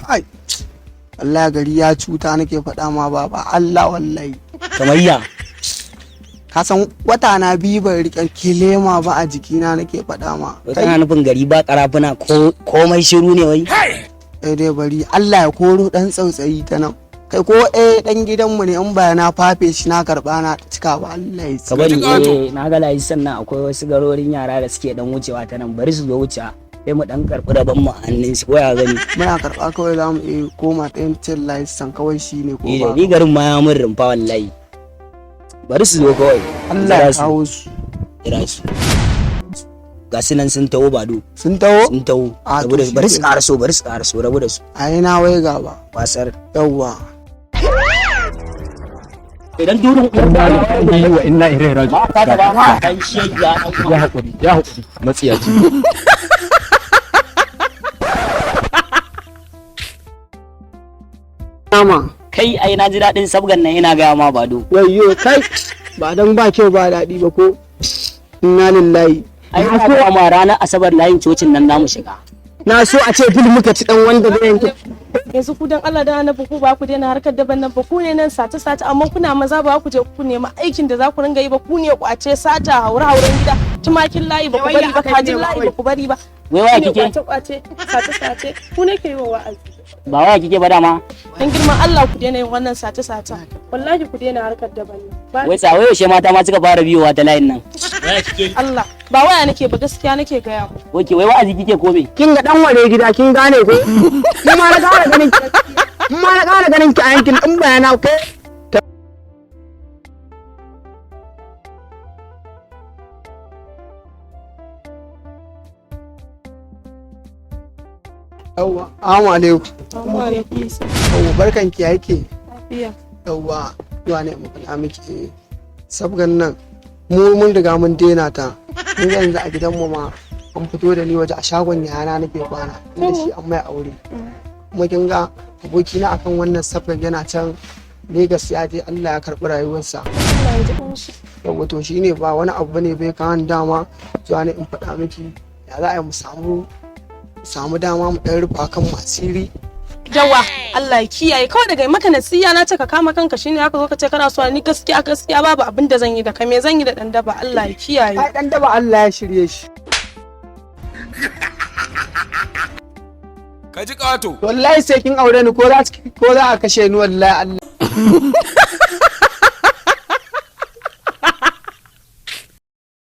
Ai Allah, gari ya cuta nake faɗa ma baba, Allah wallahi. Kamar ya? Ka san wata na 2 ban riƙe kilema ba a jikina nake faɗa ma. Wai kana nufin gari ba karafuna, ko komai shiru ne wai? Kai dai bari, Allah ya koro dan tsautsayi ta nan. Kai ko eh dan gidanmu ne, in ba na fafe shi na karba na cika ba, Allah ya Ka bari. Ƙato. Eh, na ga layi, sannan akwai wasu garorin yara da suke dan wucewa ta nan. Bari su zo wucewa, sai mu dan karɓi rabon mu a hannun su, ko ya gani? Muna karba kawai za mu iya koma ɗayan cin layisan kawai shi ne ko Ni ba? Ni garin ma ya mun rumfa wallahi. Bari su zo kawai. Allah ya Jira su. kawo su. Jira su, ga su nan sun taho bado. Sun taho? Sun taho. A, Rabu da to su, bari su shikenan. karaso, bari su karaso, rabu da su. A yi na wai gaba. Wasar. Yawwa. Idan durin Inna wa inna ilaihi raji'un. Ba ka ba dan shegiya. Ya haƙuri, ya haƙuri, matsiyaci. Nama. Kai, ai na ji daɗin sabgan nan, ina gaya ma bado. Wayyo kai, ba dan ba kyau ba daɗi ba ko, inna lillahi. Ai na so ma ranar Asabar layin cocin nan namu shiga. Na so a ce bil muka ci dan wanda zai yanke. Yanzu ku dan Allah da Annabi, ku ba ku daina harkar daban nan ba? Ku ne nan sace sace, amma kuna maza ba ku je ku nemi aikin da za ku ringa yi ba. Ku ne kwace, sata, haure hauren gida, tumakin layi ba ku bari ba, kajin layi ba ku bari ba. Wai waya Ku ne kike? Kwace kwace, sace sace, ku ne ke yi wa wa'azi. Ba waya kike ba dama. Dan girman Allah ku daina yin wannan sace sace, wallahi ku daina harkar daban nan ba. Wai tsawai, yaushe mata ma suka fara biyowa ta layin nan? Waya kike? Allah, ba waya nake ba, gaskiya nake gaya mu. Oke, wai wa'azi kike ko me? Kin ga dan ware gida, kin gane ko? Ni ma na ƙara ganin ki, in ma na ƙara ganin ki a yankin in bayana ko. Yawwa, assalamu alaikum. Assalamu alaikum. Yawwa, barkan ki, ya yake? Lafiya. Yawwa, zuwa ne mu faɗa miki sabgan nan mu mun riga mun daina ta. Ni yanzu a gidanmu ma an fito da ni waje, a shagon yayana nake kwana, inda shi an mai aure. Kuma kin ga abokina akan wannan sabgan yana can Legas, ya je Allah ya karɓi rayuwarsa. Allah ya ji kanshi. Yawwa, to shine, ba wani abu bane bai kawo ni dama, zuwa ne in faɗa miki ya za a yi mu samu dama mu ɗan rufa kan mu asiri. Jawa, Allah ya kiyaye. Kawai daga maka nasiya na ce ka kama kanka, shine haka zo ka ce kana so. Ni gaskiya gaskiya babu abin da zan yi da ka. Me zan yi da dan daba? Allah ya kiyaye. Ai dan daba Allah ya shirye shi. Ka ji ƙato. Wallahi sai kin aure ni, ko za a kashe ni, wallahi Allah.